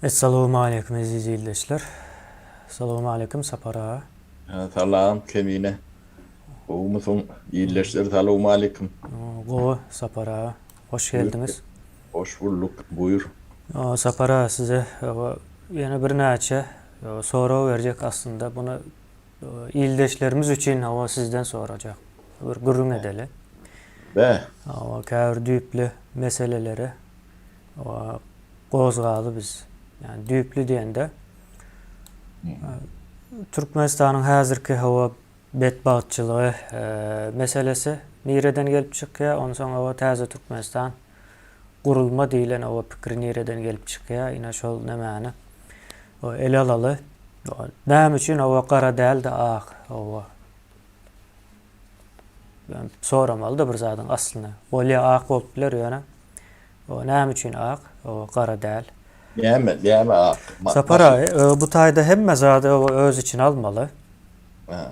Essalawmaleýkum eziz ildeşler. Salowmaleýkum Sapar aga. Salam Kemine. Gowumysyň ildeşler salowmaleýkum. Gowy Sapar aga. Hoş geldiňiz. Hoş bulduk. Buýur. Sapar aga size ýene birnäçe sorag berjek aslynda buny ildeşlerimiz üçin hawa sizden sorajak. Bir gürrüň edeli. Be. Hawa käbir düýpli meseleleri gozgaly biz. Ýani düýpli diýende Türkmenistanyň häzirki hawa betbagtçylygy meselesi nireden gelip çykýar? Onsoň hawa täze Türkmenistan gurulma diýlen hawa pikiri nireden gelip çykýar? Ine şol nämäni ele alaly. Näme üçin hawa gara däl-de ak hawa? Soramaly-da bir zadyň aslyny. Bolýa ak bolup biler ýöne o näme üçin ak, o gara däl. Näme, näme ak? Sapar aga, bu taýda hemme zady öz içine almaly. Ha.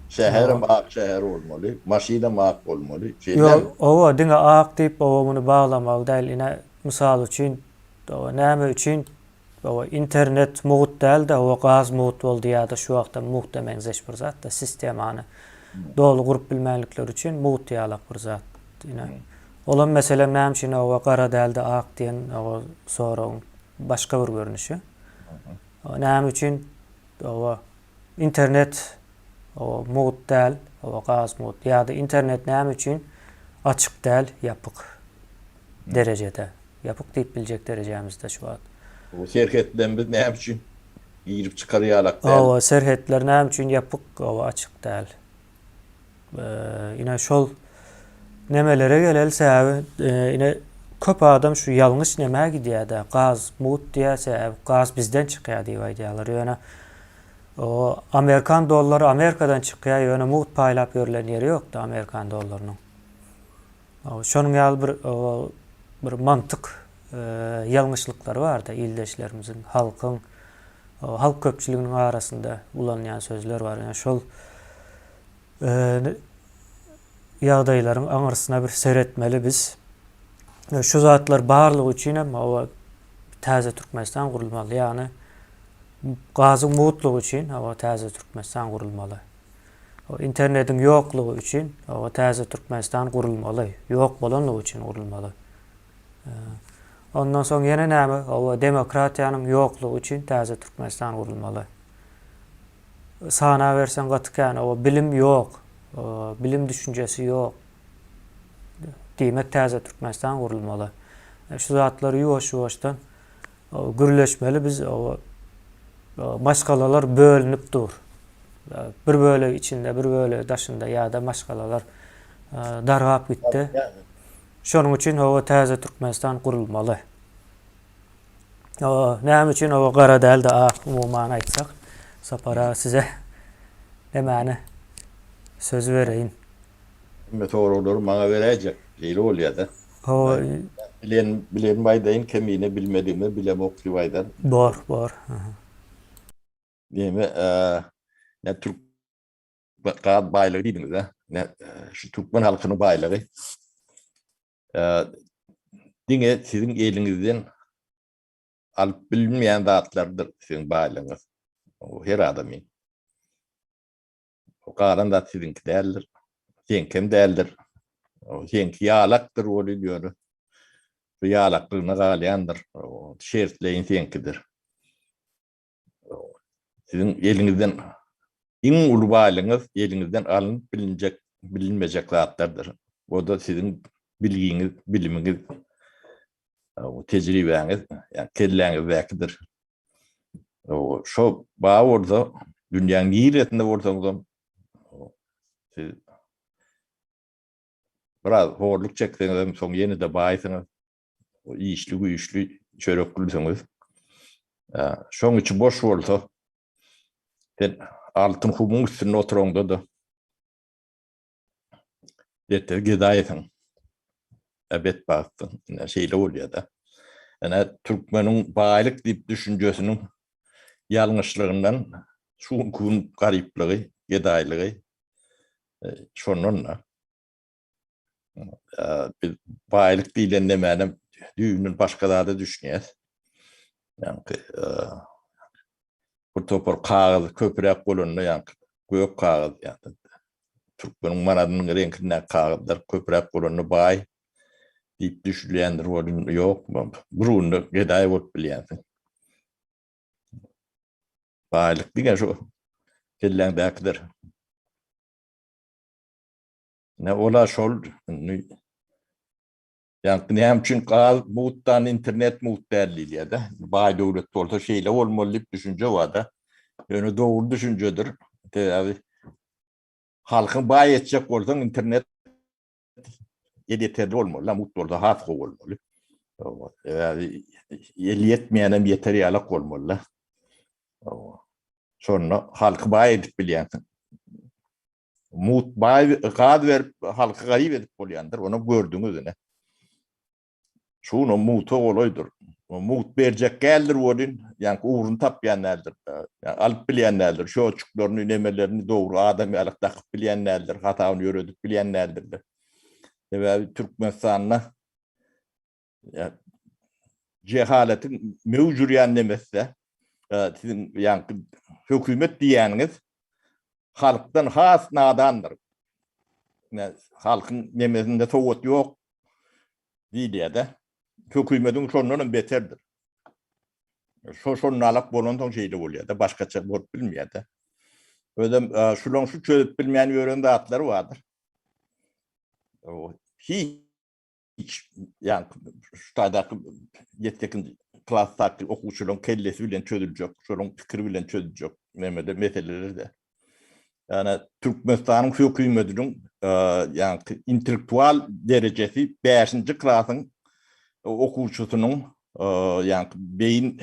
Şäherem ak şäher bolmaly, maşynam ak bolmaly. Şeýdemi? Ýok, owa diňe ak diýip owa muny baglamaly däl. Ine, mysal üçin, näme üçin Hawa, internet mugt däl-de, hawa, gaz mugt boldy ýa-da şu wagtam mugta meňzeş bir zat-da, sistemany doly gurup bilmänlikleri üçin mugt ýalak bir zat. Ine, olam meselem näme üçin hawa gara däl-de ak diýen hawa soragyň başga bir görnüşi. Näme üçin hawa internet hawa mugt däl, hawa gaz mugt ýa-da internet näme üçin açyk däl, ýapyk derejede. Ýapyk diýip biljek derejämizde şu wagt. Bu serhetlerimiz näme üçin girip çykar ýalak däl? Hawa, serhetler näme üçin ýapyk, hawa açyk däl. Ine şol nemelere geleli sebäbi ine köp adam şu ýalňyş nämä gidýär-de, gaz mugt diýýär, sebäbi gaz bizden çykýar diýip aýdýarlar. Ýöne o amerikan dollary Amerikadan çykýar, ýöne mugt paýlap ýörlen ýeri ýok-da amerikan dollarynyň. Şonuň ýaly bir bir mantyk ýalňyşlyklary barda ildeşlerimiziň, halkyň, halk köpçüliginiň arasynda ulanylýan sözler bar. Ýöne şol ýagdaýlaryň aňyrsyna bir seretmeli biz. Şu zatlar barlygy üçin hem hawa täze Türkmenistan gurulmaly. Ýagny gazyň mugtlygy üçin hawa täze Türkmenistan gurulmaly. Internediň ýoklugy üçin oba täze Türkmenistan gurulmaly. Ýok bolanlygy üçin gurulmaly. Ondan soň ýene näme? Oba demokratiýanyň ýoklugy üçin täze Türkmenistan gurulmaly. Sanaberseň gaty kän. Oba bilim ýok. Bilim düşünjesi ýok. Diýmek täze Türkmenistan gurulmaly. Şu zatlary ýuwaş-ýuwaşdan Gürleşmeli biz maşgalalar bölünip dur. Bir bölegi içinde, bir bölegi daşynda ýa-da maşgalalar dargap gitdi. Şonuň üçin hawa täze Türkmenistan gurulmaly. Näme üçin hawa gara däl-de ak umuman aýtsak. Sapar aga size nämäni sözi bereýin. Hemme soraglary maňa beräýjek. Şeýle bolýada. Hawa. Bilen bilenimi aýdaýyn, kemine bilmedigimi bilemok diýip aýdan. Bor, bor. Neme, ne türk gaz baýlygy diýdiňiz, a? Ne şu türkmen halkynyň baýlygy. Diňe siziň eliňizden alyp bilinmeýän zatlardyr siziň baýlygyňyz. Her adamyň. Galan zat siziňki däldir. Seňkem däldir. Seňki ýalakdyr welin ýöne bu ýalaklygyna galýandyr. Şertleýin seňkidir. Siziň eliňizden iň uly baýlygyňyz eliňizden alnyp bilinjek, bilinmejek zatlardyr. O-da siziň bilgiňiz, bilimiňiz, tejribäňiz, ýagny kelläňizdäkidir. Şo bar bolsa, dünýäň niresinde bolsaňyzam, siz biraz horluk çekseňizem, soň ýene-de baýsyňyz, işli, güýçli, çöreklisiňiz. Şoň içi boş bolsa, sen altyn humuň üstünde oturaňda-da, Beter gedaýsyň. Ä betbagtsyň. Ine şeýle bolýar-da. Ine türkmeniň baýlyk diýip düşünjesiniň ýalňyşlygyndan şu günki gün garyplygy, gedaýlygy şondan-da. Biz baýlyk diýlen nemänem düýbünden başga zada düşünýäs. Ýaňky bir topar kagyz köpräk bolanda ýaňky gök kagyz ýa-da türkmeniň manadynyň reňkindäki kagyzlar köpräk bolanda baý diýip düşünilýändir welin ýok, bir günde gedaý bolup bilýänsiň. Baýlyk diňe şu kelläňdäkidir. Ne ola şol indi Ýaňky näme üçin gaz mugtdan internet mugt däl diýilýär-de. Baý döwlet bolsa şeýle bolmaly diýip düşünje bar-da. Ýöne dogry düşünjedir. Sebäbi halkyň baý etjek bolsaň internet elýeterli bolmaly, mugt bolsa has gowy bolmaly. Sebäbi el ýetmeýänem ýeter ýalak bolmaly-da. Şonda halky baý edip bilýänsiň. Mugt baý gaz berip halky garyp edip bolýandyr. Ony gördüňiz ine. Şuny mugta golaýdyr. Mugt berjek däldir welin, ýaňky ugruny tapýan däldir. Ýa alyp bilýän däldir. Şoçuklaryny, nemelerini dogry adam ýaly dakyp bilýän däldir, hasabyny ýöredip bilýän däldirler. Sebäbi Türkmenistanda jehaletiň möwj urýan nemesi-de, siziň ýaňky hökümet diýýäniňiz halkdan has nadandyr. Halkyň nemesinde sowat ýok diýilýär-de. Hökümetiň şondan hem beterdir. Şo şonalak bolansoň şeýle bolýar-da, başgaça bolup bilmeýär-de. Özem şulaň şu çözüp bilmän ýören zatlary bardyr. Hiç hiç ýa şu taýdaky ýetsekinji klasdaky okuwçylaryň kellesi bilen çözüljek, şolaryň pikiri bilen çözüljek nemede meseleler-de. Ýani Türkmenistanyň hökümetiniň ýa intellektual derejesi 5-nji klasyň okuwçysynyň ýa beýin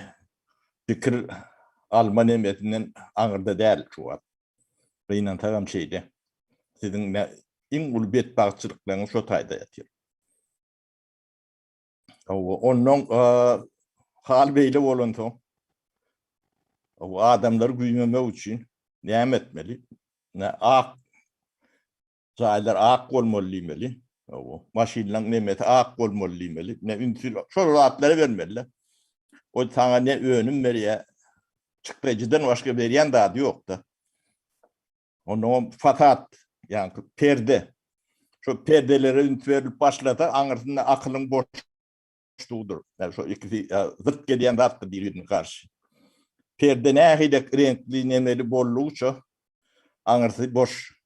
pikir alma nemesinden aňyrda däl şu wagt. Gynansagam şeýle. Siziň iň uly betbagtçylyklaryňyz şo taýda ýatyr. Hawa, onnoň hal beýle bolansoň, adamlary güýmemek üçin näme etmeli? Ak Jaýlar ak bolmaly diýmeli. Hawa, maşynlaň nemesi ak bolmaly diýmeli. Ne ünsi şol zatlara bermeli. O saňa ne önüm berýär, çykdajydan başga berýän zady ýok-da. Onnoňam fasad, ýagny perde. Şo perdelere üns berlip başlasa, aňyrsynda akylyň boşlugydyr. Ýagny şo ikisi zyt gelýän zatdyr bir-birine garşy. Perde nähili reňkli nemeli boldugyça aňyrsy boş.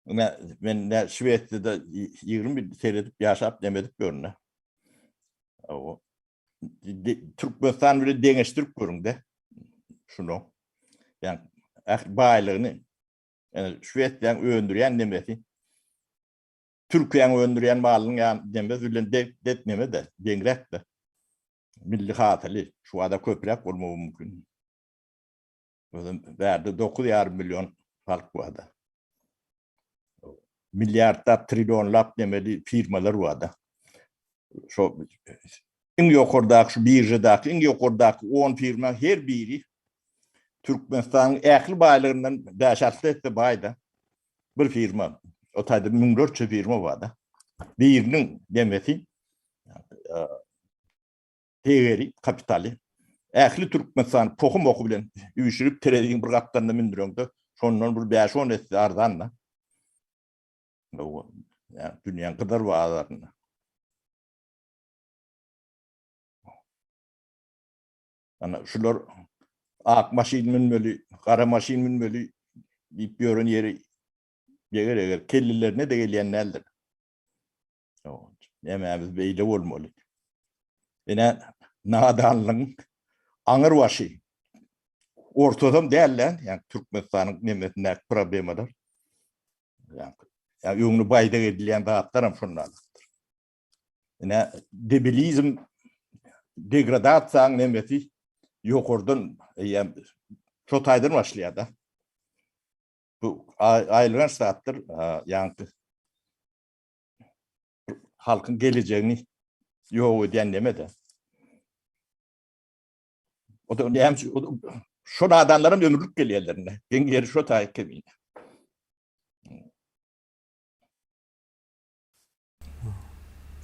Men men nä Şwesiýada 20 ýyl seredip ýaşap neme edip ýörün-dä. Hawa. Türkmenistan bilen deňeşdirip görüň-de. Şuny. Ýa ähli baýlygyny ýa Şwesiýanyň öndürýän nemesi Türkiýäniň öndürýän malynyň ýa nemesi bilen de de neme-de deňräk-de. Milli hasyly şu wada köpräk bolmagy mümkin. Özem bärde 9,5 million halk barda. Milliardlap, trillionlap nemeli firmalar barda. Şo iň ýokardaky şu biržadaky iň ýokardaky 10 firma her biri Türkmenistanyň ähli baýlygyndan 5-6 esse baýda. Bir firma. O taýda müňlerçe firma barda. Biriniň nemesi Degeri, kapitaly ähli Türkmenistany pohy-mohy bilen üýşürip tereziň bir gapdalyna mündüreňde, şondan bir bäş-on esse arzan-da. Dünýäň gyzar bazarynda. Ana şular ak maşyn münmeli, gara maşyn münmeli diýip ýören ýeri eger-eger kellelerine-de gelýän däldir. Nämämiz beýle bolmaly. Ine nadanlygyň aňyr başy. Ortasam däl-de, ýa Türkmenistanyň nemesindäki problemalar. Ýa öňüni baýdak edilýän zatlar hem şondandyr. Ine debilizm degradasiýanyň nemesi ýokardan eýýäm şo taýdan başlaýar-da. Bu aýylganç zatdyr, ýaňky halkyň gelejegini ýok edýän neme-de. O da näme üçin şol adamlaram ömürlik gelýärler indi. Geň ýeri şo taýy kemine.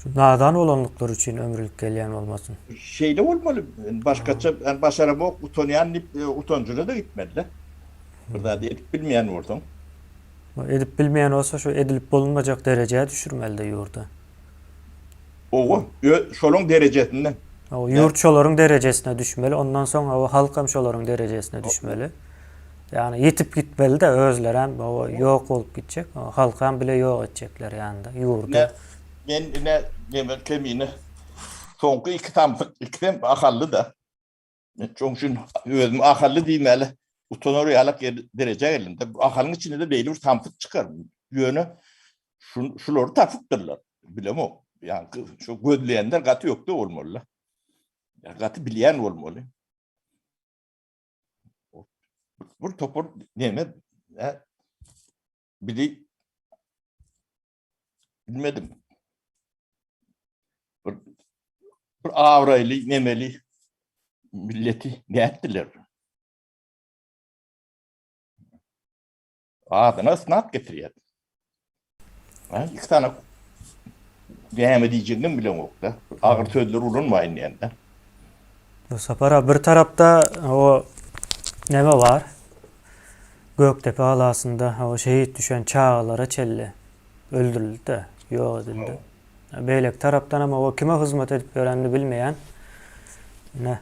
Şu nadan bolanlyklary üçin ömürlik gelýän bolmasyn. Şeýle bolmaly. Başgaça yani başaramok, utanýan diýip e, utanjyna-da gitmeli-de. Bir zady edip bilmeýän bolsaň. Edip bilmeýän bolsa şu edilip bolunmajak derejä düşürmeli-de ýurdy. Owa, şolaň derejesinde. Hawa, ýurt şolaryň derejesine düşmeli, ondan soň hawa halkam şolaryň derejesine düşmeli. Ýagny ýitip gitmeli-de özlerem hawa ýok bolup gitjek, halkam bile ýok etjekler ýanynda ýurdy. Men ine neme kemine soňky iki samsyk ikisem ahally-da. Men şoň üçin özümi ahally diýmäli utanar ýalak derejä geldim. Ahalyň içinde-de beýle bir samsyk çykar. Ýöne şulary tapypdyrlar. Bilemok. Ýa şu gözleýänler gaty ökde bolmaly. Ýa gaty bilýän bolmaly. Bir topar neme bizi bilmedim. Bir, bir abraýly nemeli milleti nätdiler? Adyna ysnat getirýär. Ha, iki sany näme diýjegini bilemok-da. Agyr sözler ulanmaýyn diýende. Bu sapar bir tarapda o näme bar? Gökdepe galasynda o şehit düşen çagalara çelli öldürildi-de, ýok edildi. Beýleki tarapdan hem o kime hyzmat edip ýörenini bilmeýän ine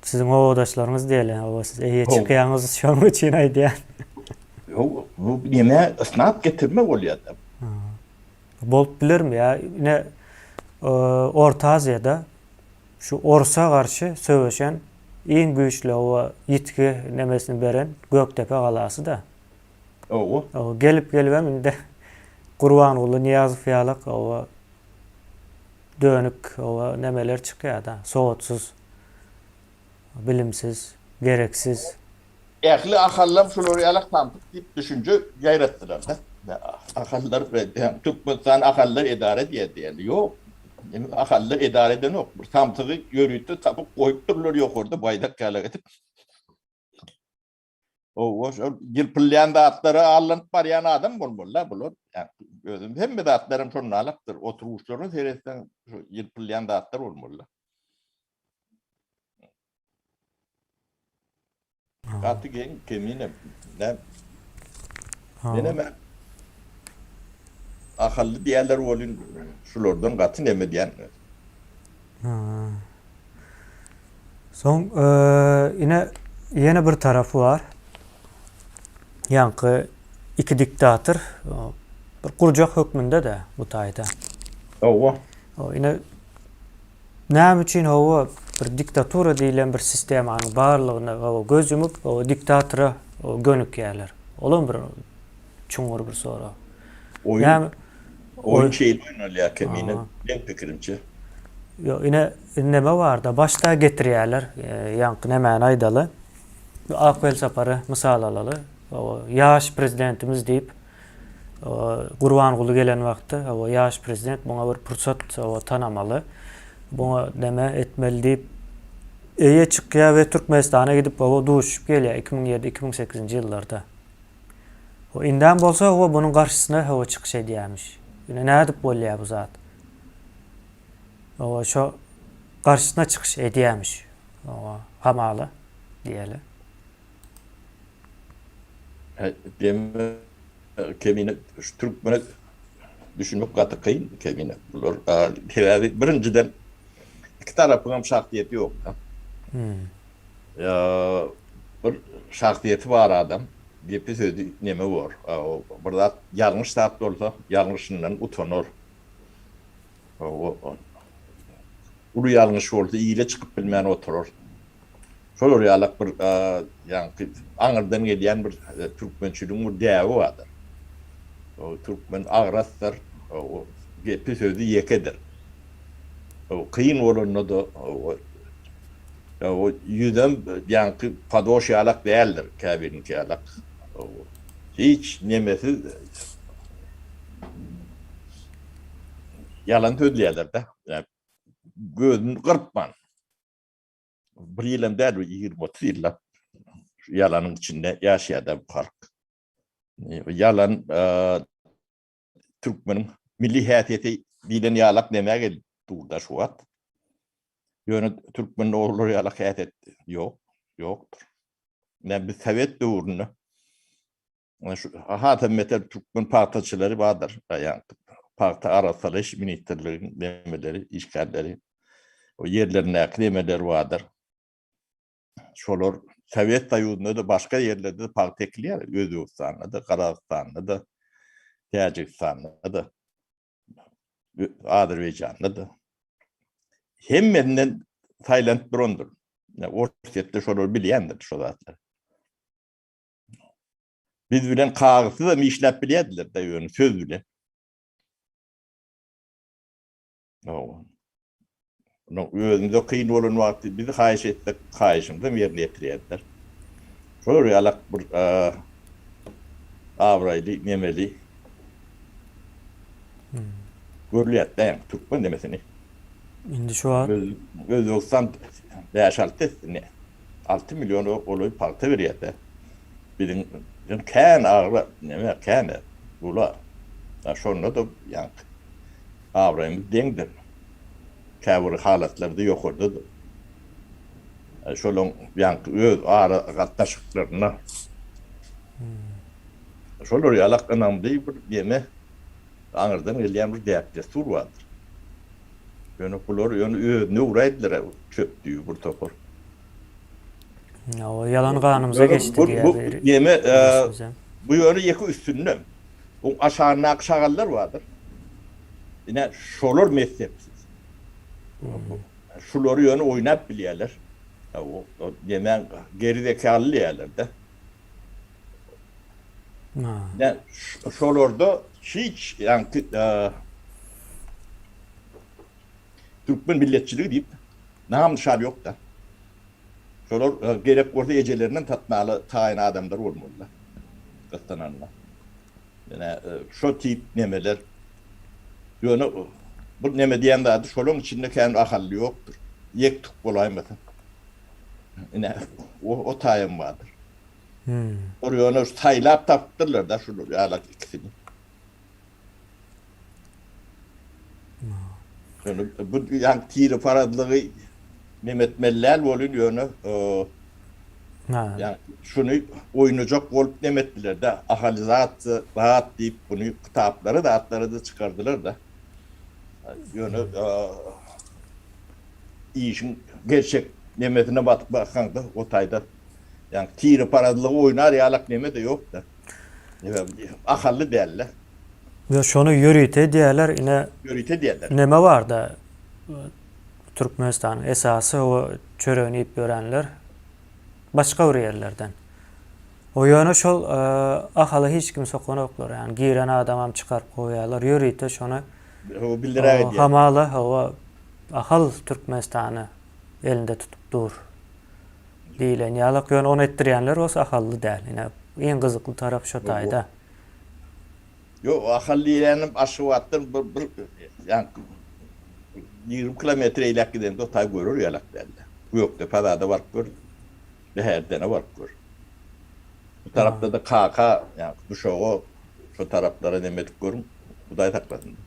siziň obadaşlaryňyz diýeli, o siz eýe çykýaňyz, şonuň üçin aýdýan. Ýok, bu neme ysnat getirme bolýar-da. Bolup bilermi ýa ine Orta Aziýada şu orsa garşy söweşen iň güýçli oba ýitgi nemesini beren Gökdepe galasy-da. Owa. Owa, gelip gelibem indi Gurbanguly Nyýazow ýalak oba dönük oba nemeler çykýar-da, sowatsyz, bilimsiz, gereksiz. Ähli ahallam şular ýalak samsyk diýip düşünje ýaýratdylar-da. Ahallar Türkmenistan ahallar edara edýär diýýärler. Ýok. Ahallar edara edenok. Bir samsygy ýörite tapyp goýupdyrlar ýokarda baýdak ýalak edip. Owa, şol ýylpylýan zatlara allanyp barýan adam bolmaly-da bular. Özüm hemme zatlaram şonalakdyr. Oturyşlaryna seretseň, şu ýylpylýan zatlar bolmaly-da. Gaty geň kemine. Näme? Menem Ahally diýerler welin şulardan gaty neme diýen. Soň ine ýene bir tarapy bar. Ýaňky iki diktator bir gurjak hökmünde-de bu taýda. Hawa. Ine Näme üçin hawa bir diktatura diýlen bir sistemanyň barlygyna hawa göz ýumup hawa diktatora gönükýärler. Olam bir çuňňur bir sorag. Oýun Näme oýun şeýle oýnalýar kemine meň pikirimçe. Ýok ine neme barda başda getirýärler ýaňky nemäni aýdaly. Ak Welsapary mysal alaly. Hawa ýaş prezidentimiz diýip Gurbanguly gelen wagtda, hawa, ýaş prezident muňa bir pursat, hawa, tanamaly, buňa neme etmeli diýip, eýe çykýar we Türkmenistana gidip, hawa, duşuşyp gelýär 2007, 2008-nji ýyllarda. Hawa, indem bolsa, hawa, bunuň garşysyna, hawa, çykyş edýärmiş. Ine, nädip bolýar bu zat? Hawa, şo garşysyna çykyş edýärmiş. Hawa, hamala diýeli. Demek kemine şu türkmene düşünmek gaty kyn kemine. Bular sebäbi birinjiden iki tarapyň hem şahsyýeti ýok. Hmm. Ya bir şahsyýeti bar adam, gepi sözi neme bor. Bir zat ýalňyş zat bolsa, ýalňyşyndan utanar. Uly ýalňyş bolsa ile çykyp bilmän oturar. Şolar ýalak bir ýaňky aňyrdan gelýän bir türkmençiligiň bir däbi bardyr. Türkmen agrasdyr, gepi sözi ýekedir. Kyn bolanda-da ýüzem ýaňky padoş ýalak däldir, käbiriniňki ýalak. Hiç nemesiz ýalan sözleýärler-de. Gözüni gyrpman. Bir ýylam däl, bir 20-30 ýyllap şu ýalanyň içinde ýaşaýar-da bu halk. Ýalan türkmeniň milli häsiýeti. diýlen ýalak nämä gelip dur-da şu wagt. Ýöne türkmende olar ýalak häsiýet ýok, ýokdur. Ine biz sowet döwründe şu hasam beter türkmen pagtaçylary bardyr. Ýa pagta arassalaýyş ministrligiň nemeleri, işgärleri, o ýerlerindäki nemeler bardyr. Şolar Sowet Soýuzynda-da başga ýerlerde-de pagta ekilýär. Özbegistanda-da, Gazagystanda-da, Täjigistanda-da, Azerbaýjanda-da. Hemmesinden saýlanyp durandyr. Orsýetde şolar bilýändir şo zatlary. Biz bilen kagyzsyzam işläp bilýärdiler-de ýöne söz bilen. Özümize kyn bolan wagty bizi haýyş etsek, haýyşymyzam ýerine ýetirýärdiler. Şolar ýalak bir abraýly, nemeli görülýärdi-dä ýaňky türkmen nemesini. Indi şu wagt. Özbegistan bäş-alty esse, 6 milliona golaý pagta berýär-de. Biziň kän agra neme kän ula. Şonda-da ýaňky abraýymyz deňdir. Käbir halatlarda ýokardadyr. Şolaň ýaňky öz ara gatnaşyklarynda şolar ýalak ynamly bir neme aňyrdan gelýän bir däp-dessur bardyr. Ýöne bular ýöne özüne öwräýdiler çöp düýbi bir topar. O ýalan ganymyza geçdi diýýär Bu neme bu ýöne ýeke üstünde. Oň aşagyndaky şagallar bardyr. Ine şolar messepsiz. Şulary ýöne oýnap bilýärler. O nemäň geri zekaly diýýärler-de. Ine şolarda hiç ýaňky türkmen milletçiligi diýip nam-nyşan ýok-da. Şolar gerek bolsa ejelerinden satmaly taýyn adamlar bolmaly-da. Gyssananda. Ine şo tip nemeler. Ýöne bu neme diýen zady şolaň içinde kän ahally ýokdur. Ýek-tük bolaýmasa. Ine o taýam bardyr. Olar ýöne saýlap tapypdyrlar-da şular ýalak ikisini. Ýöne bu ýaňky tireparazlygy neme etmeli däl bolyn ýöne ýa şuny oýnajak bolup neme etdiler-de ahalizasiýa zat diýip buny kitaplara zatlara-da çykardylar-da. Ýöne işiň gerçek nemesine batyp bakaňda o taýda ýaňky tireparazlygy oýnar ýalak neme-de ýok-da. Ahally däl-de. Ýok, şony ýörite edýärler, ine. Ýörite edýärler. Neme bar-da, Türkmenistanyň esasy o çöregini iýip ýörenler başga bir ýerlerden. O ýöne şol Ahala hiç kim sokanoklar, ýagny giren adamam çykaryp goýýarlar, ýörite şony bildiräk edýär. Hamala, hawa, Ahal Türkmenistany elinde tutup dur diýlen ýalak, ýöne ony etdirýänler bolsa ahally däl. Ine, iň gyzykly tarapy şo taýda. Ýok, Ahal diýýänim Aşgabatdan bir bir ýaňky 20 kilometr eýläk gideňde o taý görer ýalak däldi. Gökdepe zada baryp gör, Bäherdene baryp gör. Bu tarapda-da Kaka, ýaňky Duşaga şo taraplara neme edip görüň, Hudaý saklasyn.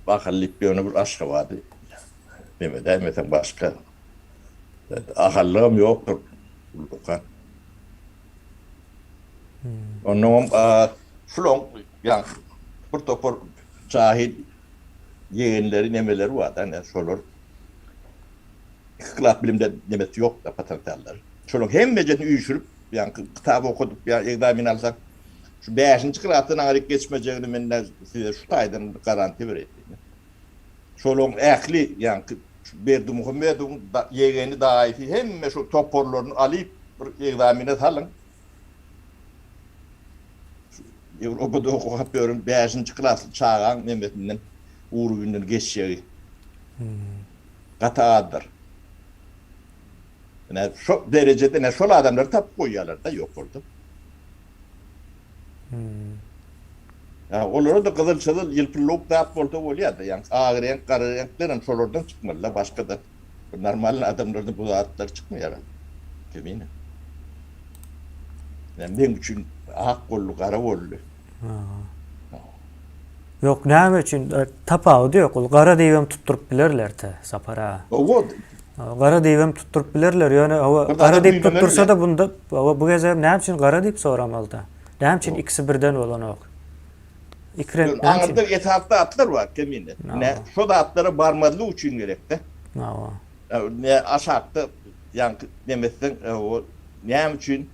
Ahal diýip ýöne bir Aşgabady neme edäýmeseň başga Ahallygam ýokdur ullakan. Onnoňam şulaň ýaňky bir topar jahil ýegenleri nemeleri bar-da ine şolar iki klas bilimde nemesi ýok-da potensiallary. Şolaň hemmejesini üýşürip ýaňky kitap okadyp ýa ekzamen alsak şu bäşinji klasdan aňryk geçmejegini men size şu taýdan garantiýa bereýin. Şolaň ähli ýaňky şu Berdimuhamedowyň ýegeni daýysy hemme şu toparlaryny alyp bir ekzamene salyň. Şu Ýewropada okap ýören bäşinji klasly çagaň nemesinden uruwinden geçjegi gaty azdyr. Ine şo derejede ine şol adamlary tapyp goýýarlar-da ýokarda. Ýa olara-da gyzyl-çyzyl, ýylpyllawuk zat bolsa bolýar-da. Ýaňky ak reňk, gara reňklerem şolardan çykmaly-da, başga-da bir normalny adamlardan bu zatlar çykmaýar. Kemine. Ýa meň üçin ak boldy, gara boldy. Ýok, näme üçin? Tapawudy ýok. Ol gara diýibem tutduryp bilerler-te, Sapar aga. Hawa. Gara diýibem tutduryp bilerler, ýöne hawa, gara diýip tutdursa-da bunda, hawa, bu gezegem näme üçin gara diýip soramaly-da? Näme üçin ikisi birden bolanok? Iki reňk näme üçin? Aňyrda esasy zatlar bar, Kemine. Ine, şo zatlara barmazlyk üçin gerek-de. Hawa. Ine, aşakda ýaňky neme etseň, hawa, näme üçin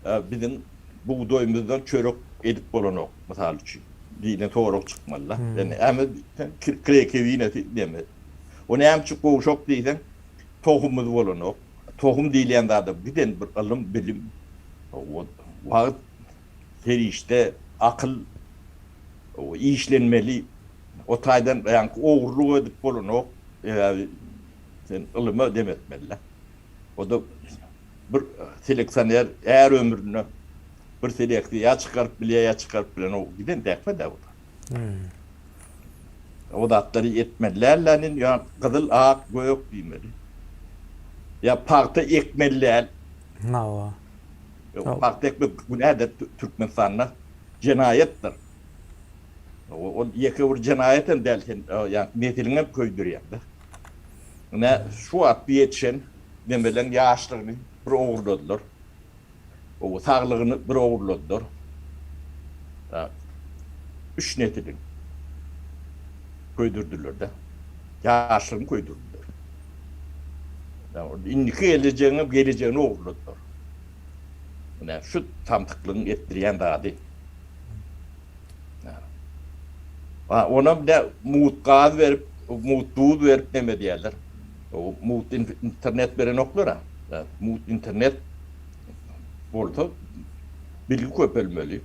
biziň bugdaýymyzdan çörek edip bolanok, mysal üçin, diýlen sorag çykmaly-da. Ýöne äme krekewinesy neme. O näme üçin gowşak diýseň, tohumymyz bolanok. Tohum diýilýän zada giden bir ylym, bilim, wagt, serişde, akyl işlenmeli. O taýdan ýaňky ogurlyk edip bolanok. Sebäbi sen ylyma dem etmeli-dä. O-da bir seleksioner är ömründe bir seleksiýa ýa çykaryp bilýär, ýa çykaryp bilenok. Giden zähmet-ä bu-da. O zatlary etmeli däl-dä indi ýa gyzyl, ak, gök diýmeli. Ýa pagta ekmeli däl. Hawa. Pagta ekmek günädir Türkmenistanda. Jenaýatdyr. Ol ýeke bir jenaýat hem däl, sen ýa nesiliňem köýdürýäň-de. Ine, şu wagt ýetişen nemeleň ýaşlygyny bir ogurladylar. O saglygyny bir ogurladylar. Üç nesiliň köýdürdiler-de. Ýaşlygyny köýdürdiler. Indiki gelejegiňem gelejegini ogurladylar. Ine, şu samsyklygyň etdirýän zady. Onam ne mugt gaz berip, mugt duz berip neme diýerler. Mugt internet berenoklar-a. Mugt internet bolsa bilgi köpelmeli.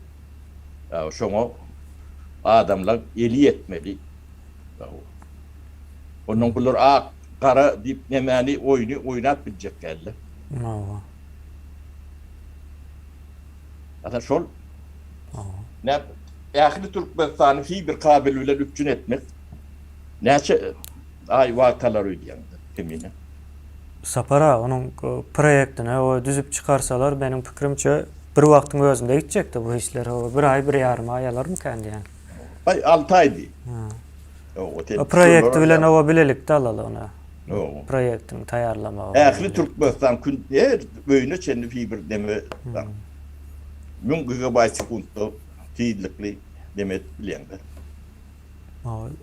Şoňa adamlaň eli ýetmeli. Ondan bular ak, gara diýip nemäni oýny oýnap biljek däldir. Hawa. Ata şol. Näme ähli Türkmenistany fiber kabel bilen üpjün etmek näçe aý wagt alar öýdýäň Kemine? Sapar aga onuň proýektini o düzüp çykarsalar meniň pikirimçe bir wagtyň özünde gitjekdi bu işler o bir aý bir ýarym aý alarmykan diýýän. Aý alty aý diý. O proýekti bilen oba bilelikde alaly ony. Proýektini taýýarlamagy. Ähli Türkmenistan kün her öýüne çenli fiber neme 1000 gigabaýt sekuntda tizlikli neme edip bilýäňde.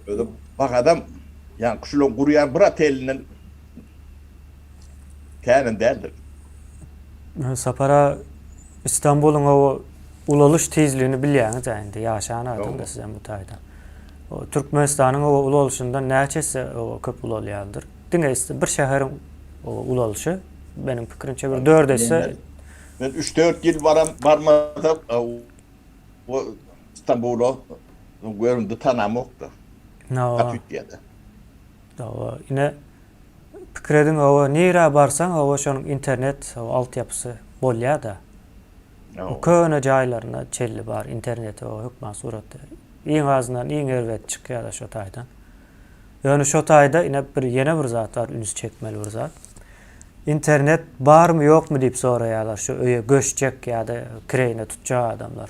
Özem bagadam ýaňky şulaň gurýan bir otelinden känem däldir. Sapara Istanbulyň o ulalyş tizligini bilýäňiz-ä indi ýaşan adam-da sizem bu taýda. Türkmenistanyň o ulalyşyndan näçe esse köp ulalýandyr. Diňe bir şäheriň ulalyşy meniň pikirimçe bir dört esse. Men üç-dört ýyl baram barmasam o Istanbula görümde tanamokda. Gaty üýtgädi. Hawa, ine pikir ediň hawa nirä barsaň hawa şonuň internet hawa altyapysy bolýada. O köne jaýlaryna çelli bar internet hawa hökman suratda. Iň azyndan iň erbet çykýada şo taýdan. Ýöne şo taýda ine bir ýene bir zat bar üns çekmeli bir zat. Internet barmy ýokmy diýip soraýarlar şu öýe göçjek ýa-da kireýine tutjak adamlar.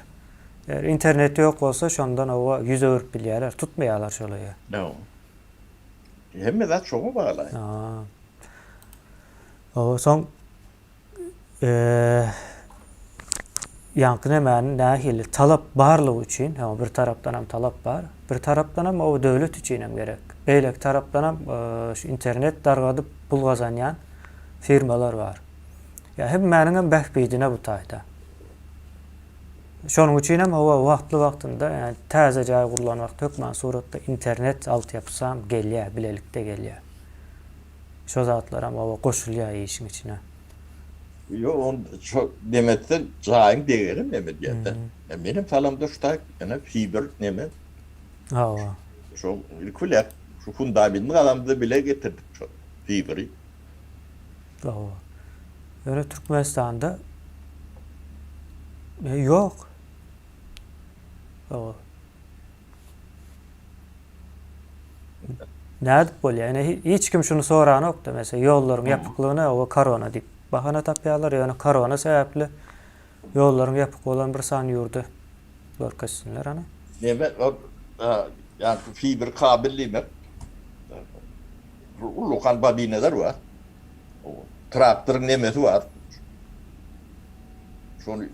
Eger internet ýok bolsa şondan hawa ýüz öwürip bilýärler, tutmaýarlar şol öýe. Hemme zat şoňa bagly. Hawa, soň ýaňky nemäni nähili talap barlygy üçin, hawa bir tarapdanam talap bar, bir tarapdanam o döwlet üçinem gerek. Beýleki tarapdanam şu internet dargadyp pul gazanýan firmalar bar. Ýa hemmäniňem bähbidine bu taýda. Şonuň üçin hem hawa wagtly-wagtynda, ýagny täze jaý gurlan wagty hökman suratda internet altyapysam gelýär, bilelikde gelýär. Şo zatlaram hawa goşulýar işiň içine. Ýok, ony şo nemetse jaýyň degerem neme diýende. Menem salamda şu taý ene fiber neme. Hawa. Şo ilki bilen şu fundamenti gazamda bile getirdik şo fiberi. Hawa. Ýöne Türkmenistanda ýok. Hawa. Nädip bolýar? Ine hiç kim şuny soranok-da, meselem, ýollaryň ýapyklygyna we korona diýip bahana tapýarlar. Ýöne korona sebäpli ýollaryň ýapyk bolan bir sany ýurdy görkezsinler ana. Neme ol. Ýaňky fiber kabel diýmek ullakan bobinalar bar. Traktoryň nemesi bar. Şony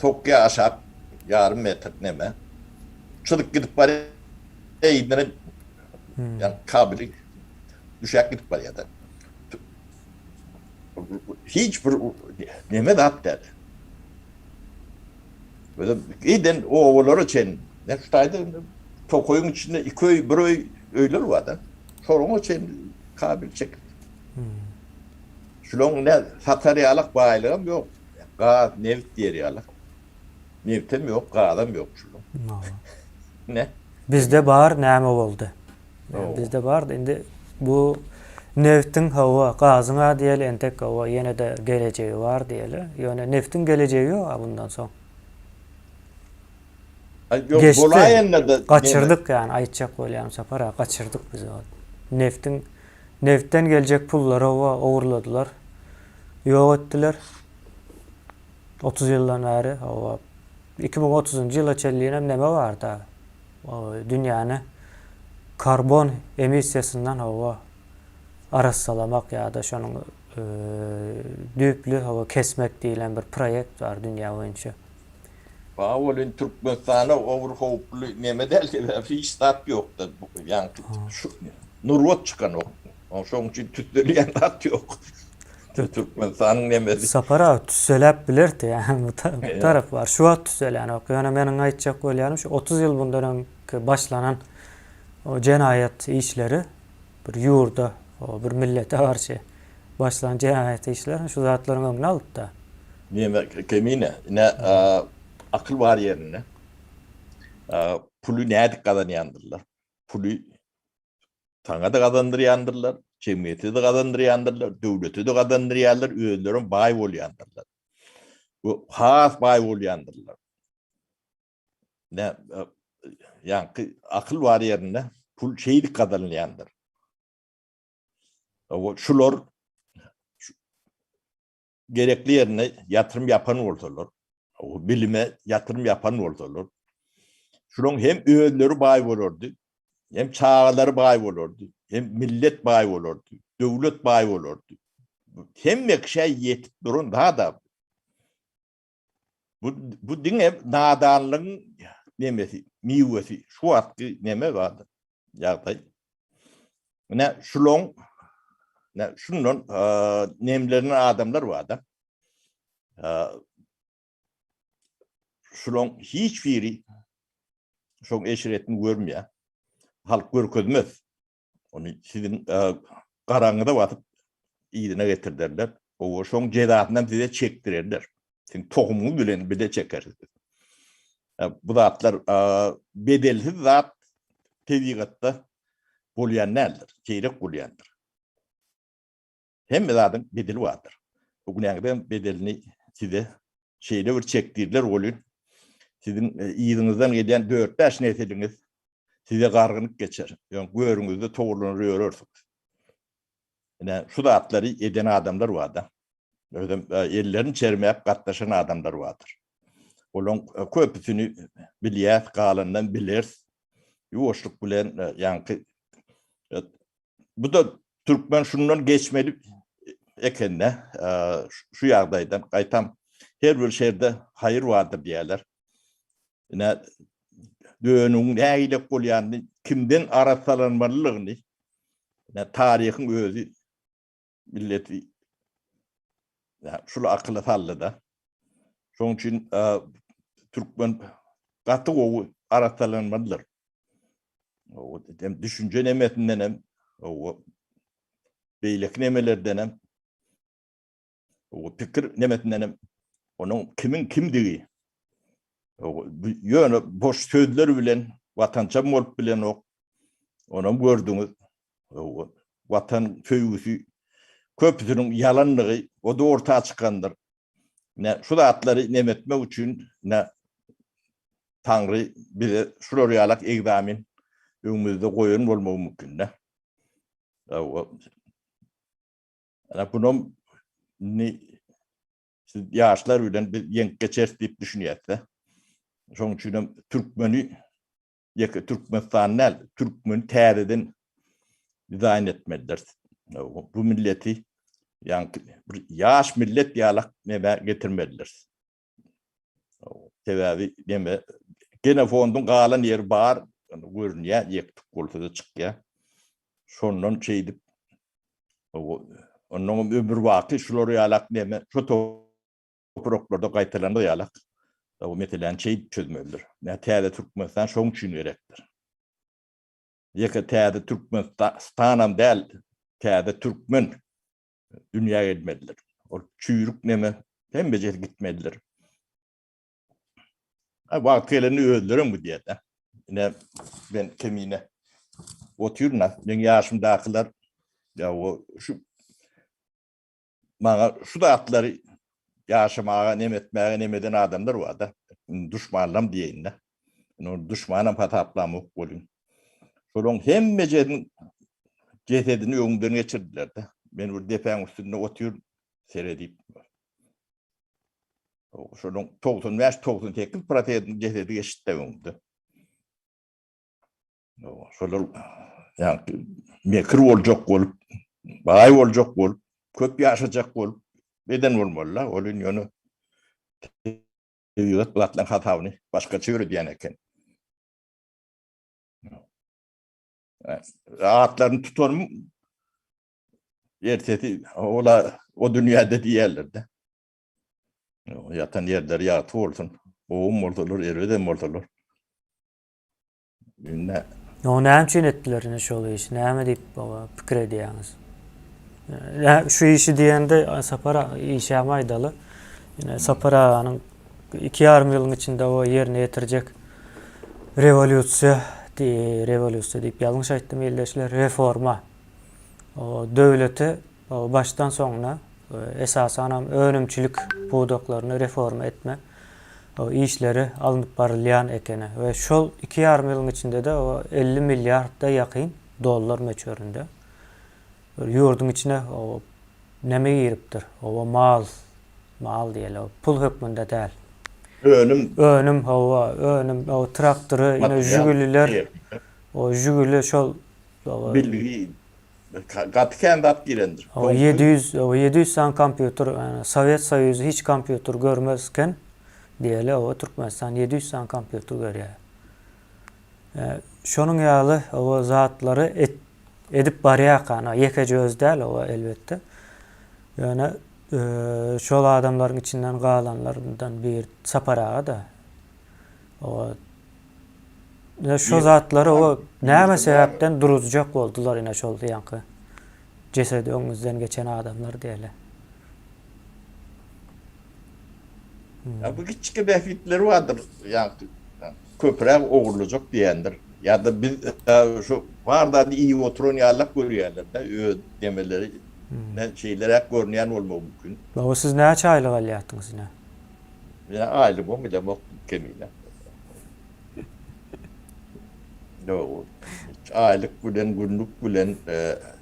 sokýar aşak ýarym metr neme. Çyzyk gidip barýar yzyna ýa kabeli düşäp gidip barýar-da. Hiç bir neme zat däl. Özem giden obalara çen, ne şu taýda tokaýyň içinde iki öý, bir öý öýler bar-da. Şonuňa çen kabel çekip. Hmm. Şulaň ne satar ýalak baýlygam ýok. Gaz, neft diýer ýalak. Neftem ýok, gazam ýok şulaň. Ne? Bizde bar, näme boldy? Bizde bardy. Indi bu neftiň hawa, gazyň a diýeli, entek hawa ýene-de gelejegi bar diýeli. Ýöne neftiň gelejegi ýok a bundan soň. Geçdi. Gaçyrdyk ýani aýtjak bolýanym Sapar aga gaçyrdyk biz ol. Neftiň neftden geljek pullary hawa ogurladylar. Ýok etdiler. 30 ýyldan bäri hawa 2030-njy ýyla çenlinem neme barda. Dünýäni karbon emissiýasyndan hawa arassalamak ýa-da şonuň düýpli hawa kesmek diýlen bir proýekt bar dünýä boýunça. Bar welin Türkmenistana o bir howply neme däl sebäbi hiç zat ýokda ýaňky şu nurbat çykanok. Şoň üçin tüsselýän zat ýok. Türkmenistanyň nemesi. Sapar aga tüsseläp bilerdi ýa bu tarap bar. Şu wagt tüsselänok. Ýöne meniň aýtjak bolýanym şu 30 ýyl bundan öňki başlanan o jenaýat işleri bir ýurda, bir millete garşy başlan jenaýat işleri şu zatlaryň öňüni alypda. Neme Kemine, ine akyl bar ýerinde puly nädip gazanýandyrlar? Puly Saňa-da gazandyrýandyrlar, jemgyýete-de gazandyrýandyrlar, döwlete-de gazandyrýarlar, özlerem baý bolýandyrlar. Bu has baý bolýandyrlar. Ne, ýaňky akyl bar ýerinde pul şeýdip gazanylýandyr. Şular gerekli ýerine ýatyrym ýapan bolsalar, bilime ýatyrym ýapan bolsalar, şularyň hem özleri baý bolardy, hem çagalary baý bolardy, hem millet baý bolardy, döwlet baý bolardy. Hemme kişä ýetip duran zat Bu bu diňe nadanlygyň nemesi, miwesi. Şu wagtky neme bar ýagdaý. Ine şulaň ne şundan nemlenen adamlar bar-da. Şulaň hiç biri şoň eşretini görmeýär. Halk görkezmez. Ony siziň garaňyza basyp yzyna getirderler. Owa şoň jezasynam size çekdirerler. Siziň tohumyňyz bilen bile çekersiz. Bu zatlar bedelsiz zat tebigatda bolýan däldir, seýrek bolýandyr. Hemme zadyň bedeli bardyr. Bu günäňiziň bedelini size şeýle bir çekdirler welin, siziň yzyňyzdan gelýän dört-bäş nesiliňiz size gargynyp geçer. Ýöne görüňizde towurlanar ýörersiňiz. Ine, şu zatlary eden adamlar bar-da. Özem ellerini çermäp gatnaşan adamlar bardyr. Olaryň köpüsini bilýäs, galanyndan bileris. Ýuwaşlyk bilen ýaňky Bu-da türkmen şundan geçmeli eken-de, şu ýagdaýdan. Gaýtam her bir şerde haýyr bardyr diýýärler. Ine, dönügiň nähili bolýanyny, kimden arassalanmalydygyny ine, taryhyň özi milleti şul akyla saldy-da. Şonuň üçin türkmen gaty gowy arassalanmalydyr. Hem düşünje nemesinden hem, beýleki nemelerden hem, pikir nemesinden hem onuň kimiň kimdigi ýöne boş sözler bilen watançam bolup bilenok. Onam gördüňiz. Watan söýgüsi köpüsiniň ýalandygy o-da orta çykandyr. Ine, şu zatlary nemetmek üçin ine Taňry bize şular ýalak egzamin öňümizde goýan bolmagy mümkin-de. Ine, bunam indi siz ýaşlar bilen biz ýeňip geçeris diýip düşünýäs-de. Şonuň üçin hem türkmeni. Ýeke Türkmenistan däl, türkmeni täzeden dizaýn etmelidir. Bu milleti ýaňky bir ýaş millet ýalak neme getirmelidir. Sebäbi neme genofondyň galan ýeri bar, görünýär, ýek-tük bolsa-da çykýar. Şondan şeýdip ondan hem ömür baky şular ýalak neme şu topraklarda gaýtalanar ýalak bu meseläni şeýdip çözmelidir. Nä täze Türkmenistan şoň üçin gerekdir. Ýeke täze Türkmenistanam däl, täze türkmen dünýä gelmelidir. Ol çüýrük neme hemmejesi gitmelidir. Wagt gelende özlerem gidýär-de. Ine men kemine otyryn, meň ýaşymdakylar ýa o şu maňa şu zatlary ýaşamaga, neme etmäge neme eden adamlar bar-da. Duşmanlam diýeýin-de. Indi ony duşmanam hasaplamok welin. Şolaryň hemmejesiniň jesedini öňümden geçirdiler-de. Men bir depäň üstünde otyryn, seredip. Şolaryň 95-98 prosentiniň jesedi geçdi-de öňümden. Şolar ýa mekir boljak bolup, baý boljak bolup, köp ýaşajak bolup eden bolmaly-la. Ol indi ýöne tebigat bu zatlaryň hasabyny başgaça ýöredýän eken. Atlaryny tutanym ertesi ola o dünýäde diýerler-de. Ýatan ýerleri ýagty bolsun. Gowum bolsalar, erbedem bolsalar. Indi Ýo näme üçin etdiler ine şol işi? Näme diýip baba pikir edýäňiz? Şu işi diýende Sapar işäm aýdaly. Ine Sapar aganyň 2,5 ýylyň içinde o ýerine ýetirjek rewolýusiýa rewolýusiýa diýip ýalňyş aýtdym ildeşler, reforma. O döwleti başdan soňuna esasanam önümçilik pudaklaryny reforma etme işleri alnyp barylýan ekeni we şol 2,5 ýylyň içinde-de o 50 milliarda ýakyn dollar möçberinde ýurduň içine o neme giripdir? Oba mal, mal diýeli, pul hökmünde däl. Önüm. Önüm, hawa, önüm, o traktory, ine žiguliler, o žiguli şol Bilgi gaty kän zat girendir. O 700, o 700 sany kompýuter, ýani Sowet Soýuzy hiç kompýuter görmezken diýeli, o Türkmenistan 700 sany kompýuter görýär. Şonuň ýaly o zatlary et, edip barýarka, ýekeje özi däl o elbetde. Ýöne şol adamlaryň içinden galanlardan bir Sapar aga-da. O Ine şu zatlary o näme sebäpden duruzjak boldular ine şol ýaňky jesedi öňüňizden geçen adamlar diýeli. Ya bu kiçiki bähbitleri bardyr. Ýaňky köpräk ogurlajak diýendir. Ýa-da biz şu bar zady iýip oturan ýalak görýärler-de öz demeleri ne şeýleräk görünýän bolmagy mümkin. Baba siz näçe aýlyk alýardyňyz ine? Men aýlygym bilemok kemine. Ýok. Aýlyk bilen, günlük bilen,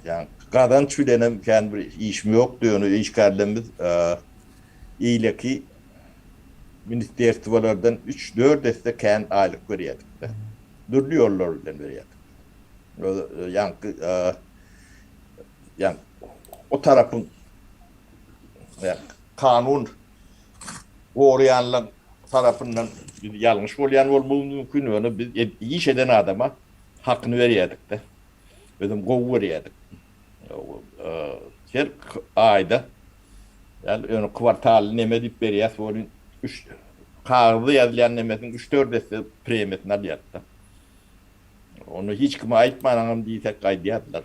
ýa gazanç bilen hem kän bir işim ýokdy, ýöne işgärlerimiz eýleki ministerstwolardan üç-dört esse kän aýlyk berýärdik-de. Dürli ýollar bilen berýärdik. Ýaňky ýa o tarapyň kanun goraýanlaryň tarapyndan biz ýalňyş bolýan bolmagymyz mümkin, ýöne biz iş eden adama hakyny berýärdik-de. Özem gowy berýärdik. Her aýda, ýa ýöne kwartally neme diýip berýäs welin, üç kagyzda ýazylýan nemesiniň üç-dört esse premiýasyny alýardy-da. Ony hiç kime aýtmanaňam diýsek aýdýardylar.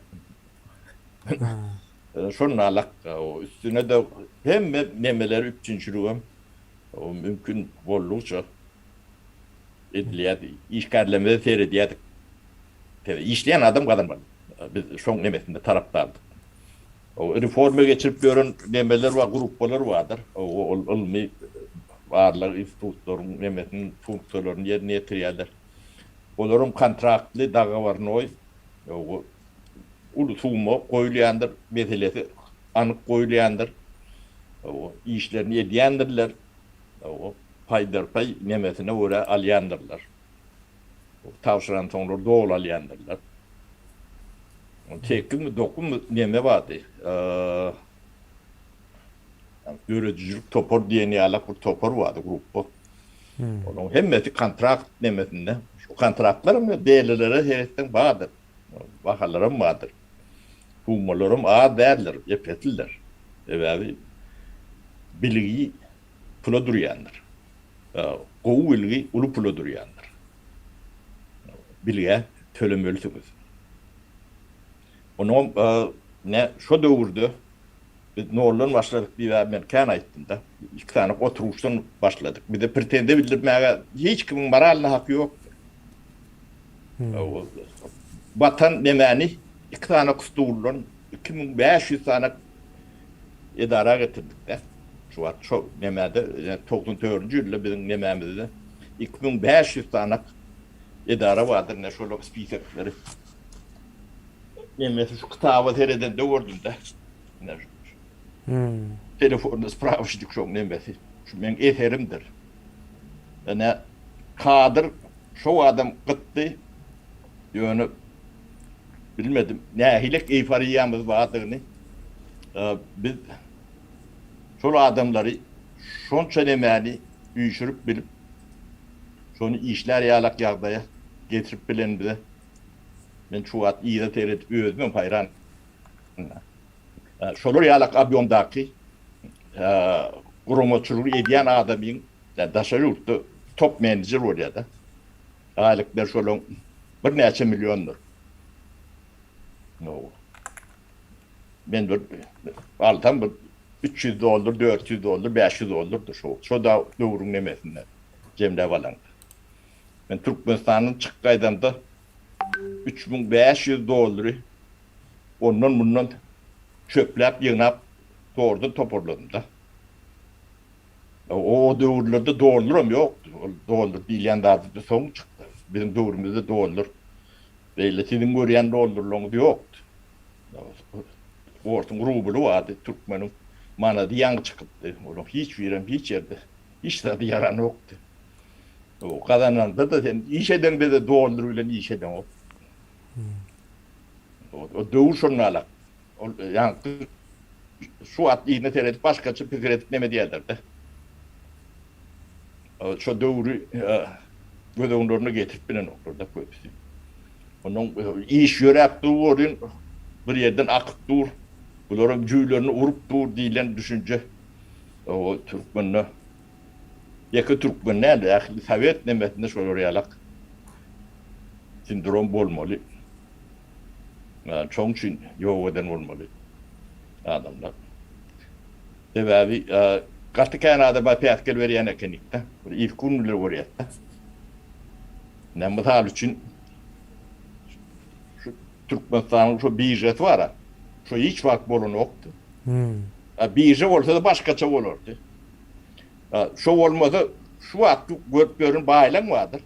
Şonda alak, üstüne-de hemme nemeler üpjünçiligem mümkin boldugyça edilýärdi. Işgärlerimize seredýärdik. Işleýän adam gazanmaly. Biz şoň nemesinde tarapdardyk. Reforma geçirip ýören nemeler bar, gruppalar bardyr. Ol ylmy barlag institutlaryň nemesiniň funksiýalaryny ýerine ýetirýärler. Olaryň kontraktly, dogowornoý, uly summa goýulýandyr, meselesi anyk goýulýandyr. Işlerini edýändirler. Paýdarpaý nemesine görä alýandyrlar. Tabşyransoňlar doly alýandyrlar. Sekizmi, dokuzmy neme bardy. Döredijilik topar diýen ýalak bir topar bardy, gruppa. Olaryň hemmesi kontrakt nemesinde. Şu kontraktlaram belilere seretseň bardyr. Bahalaram bardyr. Summalaram az däldir, ep-eslidir. Sebäbi bilgi pula durýandyr. Gowy bilgi uly pula durýandyr. Bilgä tölemelisiňiz. Onuňam ne şo döwürde biz noldan başladyk diýip men kän aýtdym-da. Iki sany oturgyçdan başladyk. Bize pretenziýa bildirmäge hiç kimiň moralny haky ýokdur. Batan nemäni iki sany stuldan 2500 sany edara getirdik-de. Şu wagt şo nemede 94-nji ýylda biziň nemämizde 2500 sany edara bardyr, ine şolar spisekleri. Nemesi şu kitaba seredende gördüm-de. Ine şu. Telefonda sprawoçnik şoň nemesi. Şu meň eserimdir. Ine kadr şo adam gytdy. Ýöne bilmedim nähilek eýforiýamyz bardygyny. Biz şol adamlary şonça nemäni üýşürip bilip, şony işlär ýalak ýagdaýa getirip bilenimize men şu wagt yza seredip özümem haýran. Şolar ýalak obýomdaky guramaçylygy edýän adamyň daşary ýurtda top menejer bolýar-da. Aýlyklary şolaň birnäçe milliondyr. Men bir alsam bir 300 dollar, 400 dollar, 500 dollardyr şo. Şo da döwrüň nemesinde jemläp alaňda. Men Türkmenistandan çykyp gaýdamda 3500 dollary ondan mundan çöpläp ýygnap tordan toparladym-da. O döwürlerde dollaram ýokdy. Ol dollar diýilýän zat soň çykdy. Biziň döwrümizde dollar beýle siziň görýän dollarlaryňyz ýokdy. Orsuň rubly bardy, türkmeniň manady ýaňy çykypdy. Olaryň hiç birem hiç ýerde hiç zada ýaranokdy. Gazananda-da sen iş edeňde-de dollar bilen iş edeňok. O döwür şonda alak. Ol ýaňky şu wagt yzyna seredip başgaça pikir edip neme diýerler-de. Şo döwri göz öňlerine getirip bilenoklar-da köpüsi. Onuň iş ýöräp dur welin bir ýerden akyp dur. Bularam jüýlerini urup dur diýlen düşünje o türkmende ýeke türkmen däl, ähli sowet nemesinde şolar ýalak sindrom bolmaly. Şoň üçin ýok eden bolmaly adamlar. Sebäbi gaty kän adama päsgel berýän ekenik-de. Bir irki gün bile görýäs-de. Ine, mysal üçin, şu Türkmenistanyň şu biržasy bar-a, şo hiç wagt bolanokdy. Birža bolsa-da başgaça bolardy. Şo bolmasa, şu wagtky görüp ýören baýlaň bardyr.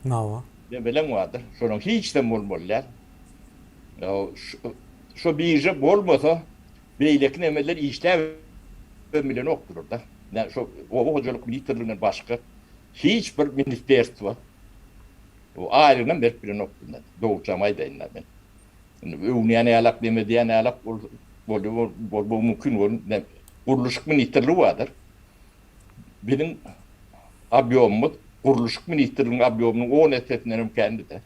Hawa. Nemeleň bardyr. Şonuň hiçden bolmaly däl. Şo birža bolmasa, beýleki nemeler işläp bilenokdylar-da. Şo oba hojalyk ministrliginden başga hiç bir ministerstwo aýlygynam berip bilenokdy. Dogruçam aýdaýyn-da men. Indi öwnýän ýalak, neme diýen ýalak bolmagy mümkin. Gurluşyk ministrligi bardyr. Biziň obýomymyz gurluşyk ministrliginiň obýomynyň on essesinden hem kändi-de.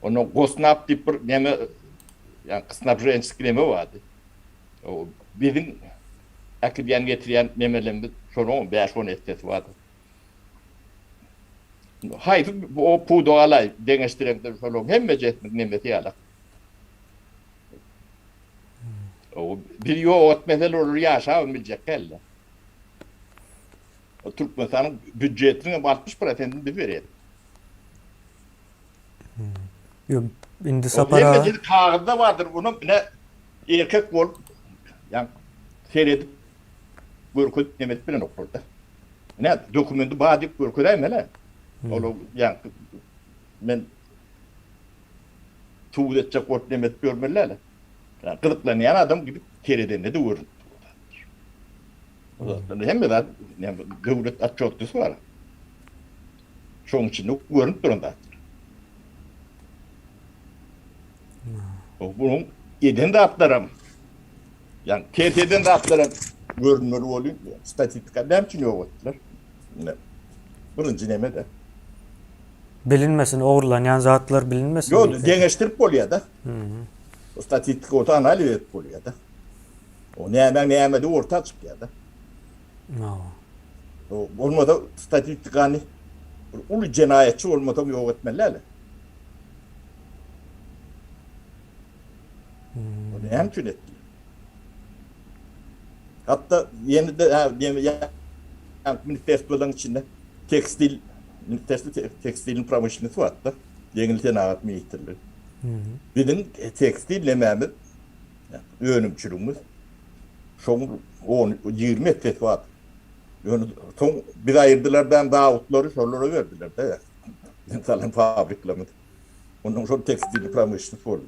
Onda Gosnab diýip bir neme, ýa snabžençeskiý neme bardy. Biziň äkidýän getirýän nemelerimiz şonuň bäş-on essesi bardy. Haýsy o pudagy alaý deňeşdireňde şolaryň hemmejesiniň nemesi ýalak. Bir ýok etmeseler olar ýaşabam biljek däldi. Türkmenistanyň býudjetiniň hem 60 prosentini biz berýäris. Ýok, indi Sapar aga. Hemmesi kagyzda bardyr, onam ine erkek bolup, ýa seredip görkezip neme edip bilenoklar-da. Ine dokumenti bar diýip görkezäýmeli. Ol ýa men Subut etjek bolup neme edip ýörmeli däl. Gyzyklanýan adam gidip seredende-de görünip dur zatlar. O zatlar hemme zat döwlet otçotlysy bar. Şoň içinde görünip duran zatlar. Bunuň eden zatlaram, ýagny ters eden zatlaram görünmeli bolýar. Statistika näme üçin ýok etdiler? Birinji neme-de. Bilinmesin, ogurlanýan zatlar bilinmesin. Ýok, deňeşdirip bolýar-da. Statistika bolsa analiz edip bolýar-da. O nämäň nämedigi orta çykýar-da. Bolmasa statistikany bir uly jenaýatçy bolmasaň ýok etmeli däl. Ony näme üçin etdi? Hatda ýene-de ýa ministerstwolaryň içinde tekstil ministerstwo tekstiliň promyşlennosy bardy-da, ýeňil senagat ministrligi. Biziň tekstil nemämiz, önümçiligimiz şoň on, 20 essesi bardy. Ýöne soň biz aýyrdylar-da zawodlary şolara berdiler-de. Biziň salan fabriklerimiz. Ondan şol tekstil promyşlennost boldy.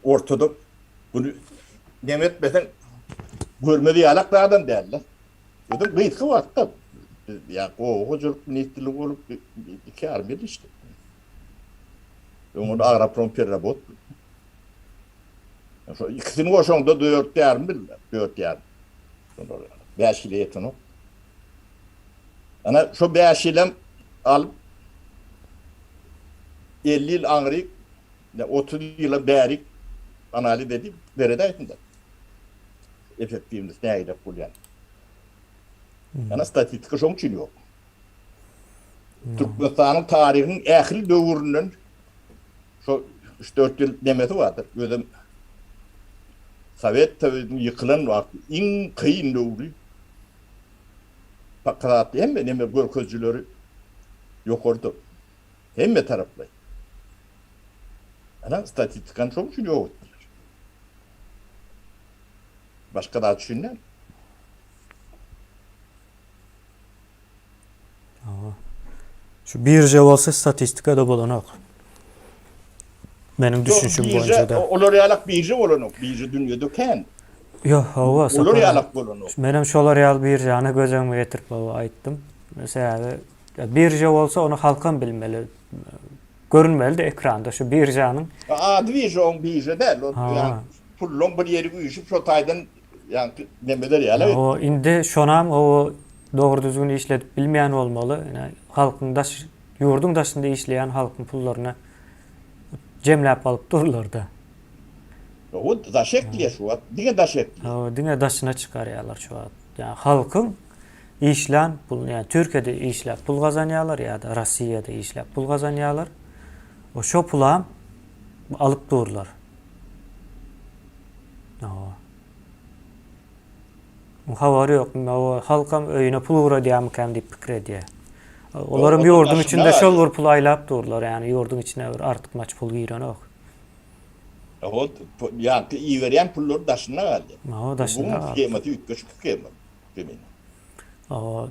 Ortada bunu neme etmeseň görmez ýalak zadam däl-de. Özem gysga wagtda ýa oba hojalyk ministrligi bolup 2,5 ýyl işledim. Öň ol agroprom perrabot. Şo ikisini goşaňda 4,5 ýyl, 4,5. 5 ýyla ýetenok. Ana şo 5 ýylam alyp 50 ýyl aňryk, 30 ýyla bärik analiz edip beredäýsin-de. Effektiwnost nägilek bolýan. Ana statistika şoň üçin ýok. Türkmenistanyň taryhynyň ähli döwründen şo 3-4 ýyl nemesi bardyr. Özem Sowet Soýuzynyň ýykylan wagty iň kyn döwri Pakyrat hemme neme görkezijileri ýokarydyr. Hemme taraplaýyn. Ana statistikany şoň üçin ýok etdiler. Başga zat üçin däl. Hawa. Şu birža bolsa statistikada bolanok. Meniň düşünişim boýunça da. Olar ýalak birža bolanok. Birža dünýede kän. Ýok, hawa. Olar ýalak bolanok. Menem şolar ýaly biržany göz öňüme getirip hawa aýtdym. Sebäbi birža bolsa ony halkam bilmeli. Görünmeli-de ekranda şu biržanyň. Ady birža oň birža däl. Pulluň bir ýeri üýşüp şo taýdan Ýaňky nemeler ýaly. Hawa, indi şonam hawa dogry düzgün işledip bilmeýän bolmaly. Ine, halkyň daş ýurduň daşynda işleýän halkyň pullaryny jemläp alyp durlar-da. Hawa, daş ekleýär şu wagt. Diňe daş ekleýär. Hawa, diňe daşyna çykarýarlar şu wagt. Ýa halkyň işlän puluny, ýa Türkiýede işläp pul gazanýarlar ýa-da Rossiýada işläp pul gazanýarlar. O şo pulam alyp durlar. Hawa. Habary ýok. Hawa, halkam öýüne pul ugradýarmykam diýip pikir edýär. Olaram ýurduň içinde şol bir pul aýlap durlar, ýagny ýurduň içine bir artykmaç pul girenok. Hawa, ýaňky iberýän pullary daşynda galýar. Hawa, daşynda galýar. Skemasy üýtgeşik skema. Hawa.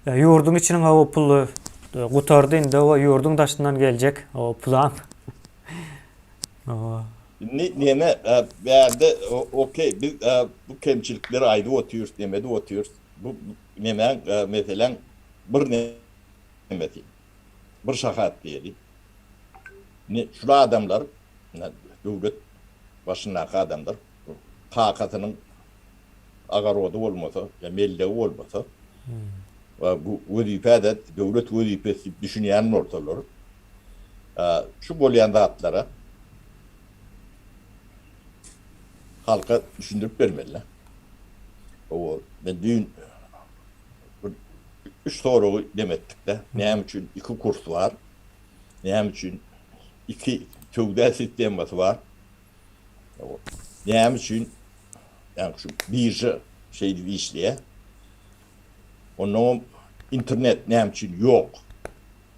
Ýurduň içiniň hawa puly gutardy indi, hawa ýurduň daşyndan geljek hawa pulam. Hawa. Indi neme bärde okey biz bu kemçilikleri aýdyp otyrys neme edip otyrys bu nemäň meseläň bir nemesi bir şahat diýeli. Indi şul adamlar döwlet başyndaky adamlar kakasynyň agarody bolmasa ýa mellegi bolmasa bu wezipä-de döwlet wezipesi diýip düşünýän bolsalar şu bolýan zatlara halka düşündirip bermeli. O men düýn bir üç soragy dem etdik-de. Näme üçin iki kurs bar? Näme üçin iki söwda sistemasy bar? Näme üçin ýagny şu birža şeýdip işleýär? Onnoňam internet näme üçin ýok?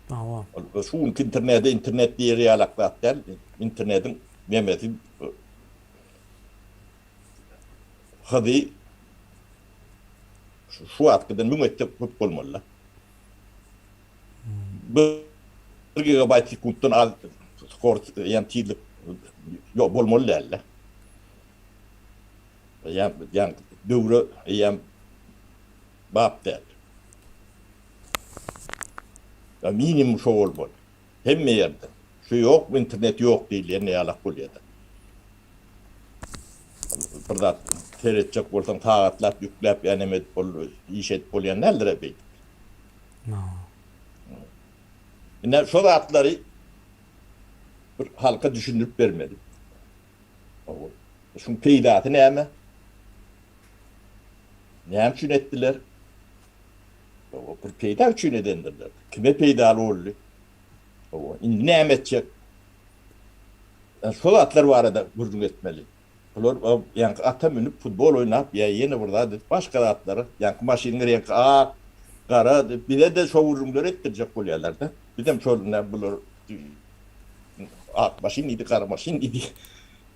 Hawa. Şu günki internete internet diýer ýalak zat däl. Internetiň nemesi hyzy şu wagtkydan müň esse köp bolmaly-da. Bir gigabaýt sekuntdan az skorost ýa tizlik ýok bolmaly däl-de. Ýa döwre eýýäm bap däl. Ýa minimum şo bolmaly. Hemme ýerde. Şu ýok, internet ýok diýilýän ýalak bolýada. Bir zat seretjek bolsaň sagatlap ýükläp ýa neme edip ol iş edip bolýan däldir-ä beýdip. Ine şo zatlary bir halka düşündirip bermeli. Şuň peýdasy näme? Näme üçin etdiler? Bir peýda üçin edendirler. Kime peýdaly boldy? Indi näme etjek? Şol zatlar barada gürrüň etmeli. Bular ýaňky ata münüp futbol oýnap ýa ýene bir zat edip başga zatlara, ýaňky maşynyň reňki ak, gara diýip bize-de şo gürrüňleri etdirjek bolýarlar-da. Bizem şol ine bular ak maşyn diýdi, gara maşyn diýdi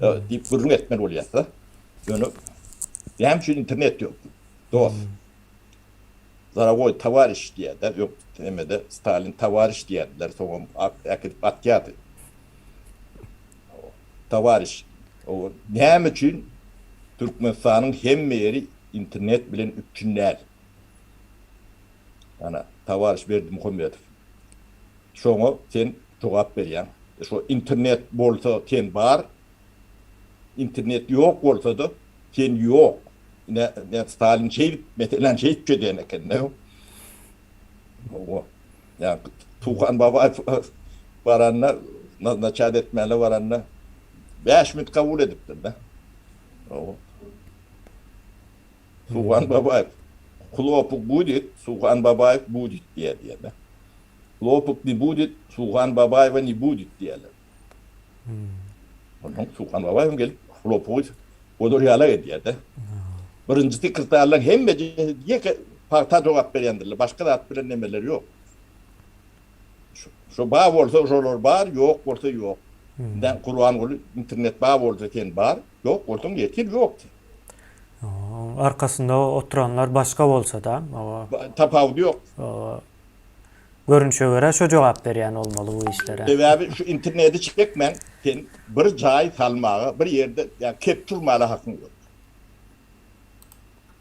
diýip gürrüň etmeli bolýas-da. Ýöne näme üçin internet ýok? Dost. Dorogoý towariş diýýär-de, ýok nemede Stalin towariş diýýärdiler, soňam äkidip atýardy. Towariş, näme üçin Türkmenistanyň hemme ýeri internet bilen üpjün däl? Ana, towariş Berdimuhamedow. Şoňa sen jogap berýäň. Şo internet bolsa sen bar, internet ýok bolsa-da sen ýok. Ine, ine Stalin şeýdip, meseläni şeýdip çözýän eken-de. Hawa. Ýa Tuhan Babaýew baranda, naznaçat etmäne baranda 5 minut kabul edipdir-de. Hawa. Suhan Babaýew Hlopuk budet, Suhan Babaýew budet diýýär diýýär-de. Hlopuk ne budet, Suhan Babaýewa ne budet diýýärler. Onsoň Suhan Babaýew gelip Hlopugy bozar ýalak edýär-de. Birinji sekretarlaryň hemmesi ýeke pagta jogap berýändirler. Başga zat bilen nemeleri ýok. Şo bar bolsa şolar bar, ýok bolsa ýok. Indi Gurbanguly internet bar bolsa sen bar, ýok bolsaň ýetir ýok sen. Arkasynda oturanlar başga bolsa-da. Tapawudy ýok. Görnüşe görä şo jogap berýän bolmaly bu işlere. Sebäbi şu interneti çekmän sen bir jaý salmaga bir ýerde ýa kep turmala hakyň ýok.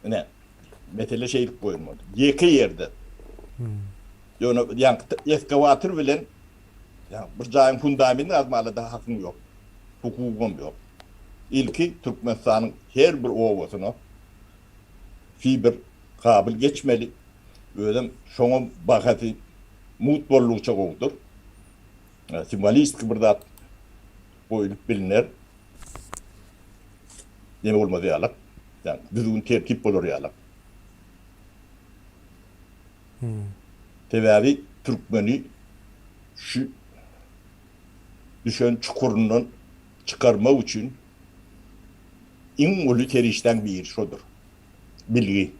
Ine mesele şeýdip goýulmaly. Ýeke ýerde. Ýöne ýaňky eskawator bilen ýa bir jaýyň fundamini gazmala-da hakyň ýok. Hukugyňam ýok. Ilki Türkmenistanyň her bir obasyna fiber kabel geçmeli. Özem şoňam bahasy mugt boldugyça gowudyr. Simwolistiki bir zat goýulyp bilner. Neme bolmaz ýalak. Ýagny düzgün tertip bolar ýalak. Sebäbi türkmeni şu düşen çukuryndan çykarmak üçin iň uly serişdäň biri şodur. Bilgi.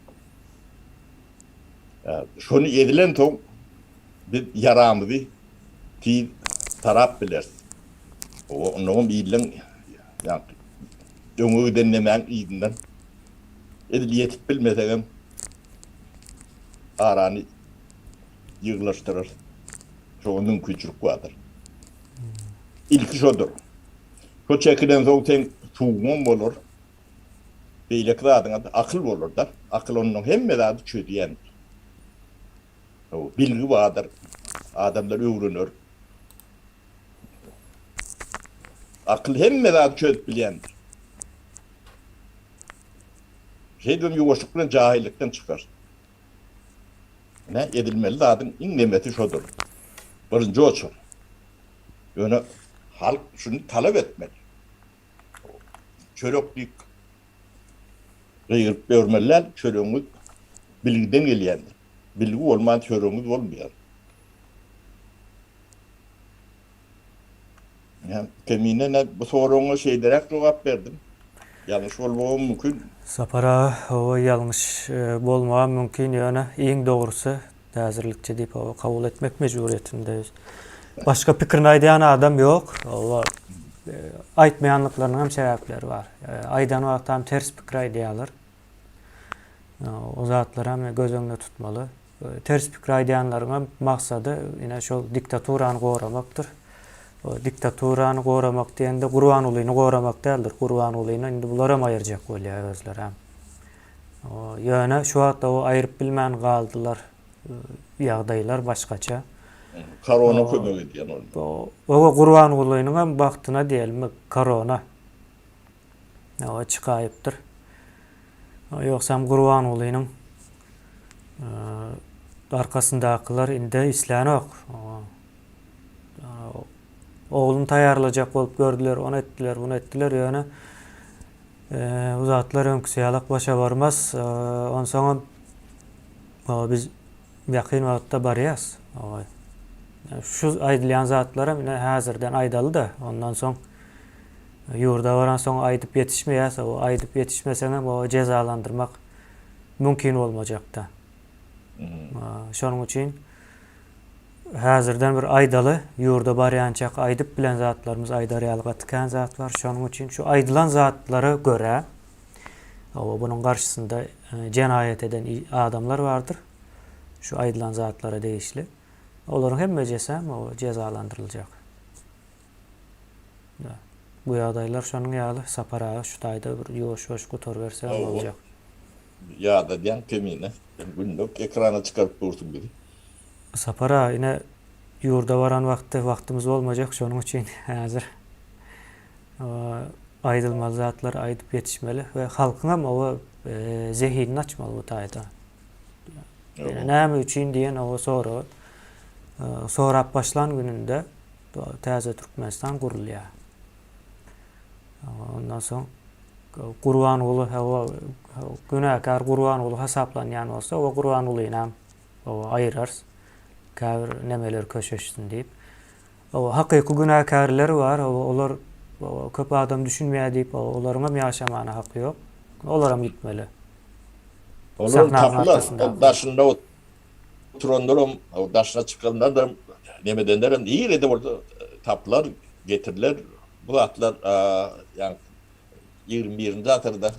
Şony edilensoň biz ýaramyzy tiz sarap bileris. Oba onnoňam illeň ýaňky öňe giden nemäň yzyndan edil ýetip bilmesegem arany ýyglaşdyrarys. Şoňa mümkinçilik bardyr. Ilki şodur. Şo çekilensoň seň suwuňam bolar. Beýleki zadyň ady akyl bolar-da. Akyl onnoň hemme zady çözýändir. Bilgi bardyr. Adamlar öwrener. Akyl hemme zady çözüp bilýändir. Şeýdibem ýuwaşlyk bilen jahylykdan çykar. Ine, edilmeli zadyň iň nemesi şodur. Birinji oçur. Ýöne halk şuny talap etmeli. Çörek diýip gygyryp ýörmeli däl, çöregiňiz bilgiden gelýändir. Bilgi bolman çöregiňiz bolmaýar. Kemine ne bu soragyňa şeýleräk jogap berdim. Ýalňyş bolmagam mümkin. Sapar aga, hawa ýalňyş bolmagam mümkin, ýöne iň dogrusy Häzirlikçe diýip hawa kabul etmek mejburyýetindeýiz. Başga pikirini aýdýan adam ýok. Hawa aýtmaýanlyklarynyň hem sebäpleri bar. Aýdan wagtam ters pikir aýdýarlar. O zatlary hem göz öňünde tutmaly. Ters pikir aýdýanlaryň hem maksady ine şol diktaturany goramakdyr. O diktaturany goramak diýende Gurbangulyny goramak däldir. Gurbangulyny indi bularam aýyrjak bolýar özleri hem. Ýöne şu wagt o aýryp bilmän galdylar. Ýagdaýlar başgaça. Korona kömek edýän onda. Oba Gurbangulynyň hem bagtyna diýelimi korona. Oba çykaýypdyr. Ýogsam Gurbangulynyň arkasyndakylar indi islänok. Ogluny taýýarlajak bolup gördüler, ony etdiler, muny etdiler, ýöne bu zatlar öňküsi ýalak başa barmaz. Onsoňam biz ýakyn wagtda barýas. Şu aýdylýan zatlaram ine häzirden aýdaly-da, ondan soň ýurda baransoň aýdyp ýetişmeýäs, aýdyp ýetişmeseňem jezalandyrmak mümkin bolmajakda. Şonuň üçin Häzirden bir aýdaly, ýurda barýançak aýdyp bilen zatlarymyz aýdar ýaly gaty kän zat bar. Şonuň üçin şu aýdylan zatlara görä, hawa, bunuň garşysynda jenaýat eden adamlar bardyr. Şu aýdylan zatlara degişli. Olaryň hemmejesem hawa jezalandyryljak. Bu ýagdaýlar şonuň ýaly, Sapar aga şu taýda bir ýuwaş-ýuwaş gutarybersegem boljak. Ýadadýaň Kemine. Sen günlük ekrana çykaryp dursuň bizi. Sapar aga ine ýurda baran wagtda wagtymyz bolmajak şonuň üçin häzir aýdylmaly zatlary aýdyp ýetişmeli we halkyňam oba zehinini açmaly bu taýda. Näme üçin diýen oba soragy sorap başlan gününde täze Türkmenistan gurulýar. Ondan soň Gurbanguly hawa günäkär Gurbanguly hasaplanýan bolsa, o Gurbangulyny hawa aýyrarys. Käbir nemeler köşeşsin diýip. Hawa hakyky günäkärler bar, hawa olar köp adam düşünmeýär diýip, olaryň hem ýaşamana haky ýok. Olaram gitmeli. Olar tapylar. Daşynda oturanlaram, daşyna çykanlaram, nemedenlerem nirede bolsa tapylar, getiriler. Bu zatlar ýa 21-nji asyrda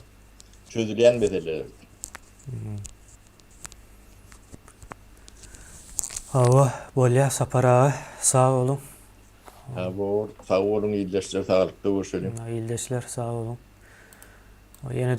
çözülýän meselelerdir. Hawa, bolýar Sapar aga, sag boluň. Sag bol, sag boluň ildeşler, saglykda görşeliň. Ildeşler, sag boluň. Ýene-de.